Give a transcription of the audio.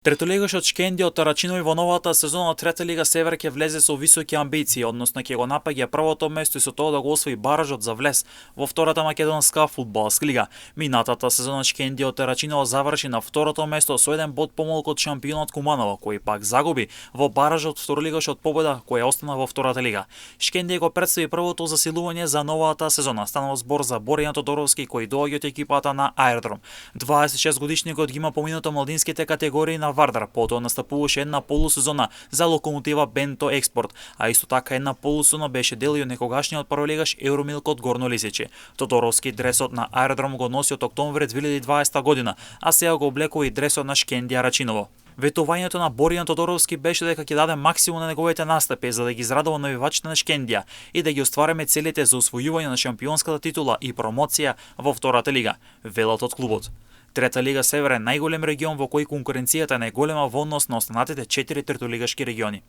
Третолигашот Шкендија од Тарачинови во новата сезона од Трета лига Север ќе влезе со високи амбиции, односно ќе го напаѓа првото место и со тоа да го освои баражот за влез во втората македонска фудбалска лига. Минатата сезона Шкендија од Тарачиново заврши на второто место со 1 бод помалку од шампионот Куманово, кој пак загуби во баражот второлигашот Победа, која остана во втората лига. Шкендија го представи првото засилување за новата сезона. Станува збор за Боријан Тодоровски, кој доаѓа од екипата на Аеродром. 26 годишникот ги има поминато младинските категории на Вардар, потоа настапуваше една полусезона за Локомотива Бенто Експорт, а исто така една полусезона беше дел и од некогашниот прволигаш Евромилкот Горно Лисиче. Тодоровски дресот на Аеродром го носи од октомври 2020 година, а сега го облекува и дресот на Шкендија Рачиново. Ветувањето на Боријан Тодоровски беше дека ќе даде максимум на неговите настапи за да ги израдува навивачите на Шкендија и да ги оствариме целите за освојување на шампионската титула и промоција во втората лига, велат од клубот. Трета лига Север е најголем регион во кој конкуренцијата е најголема во однос на останатите 4 третолигашки региони.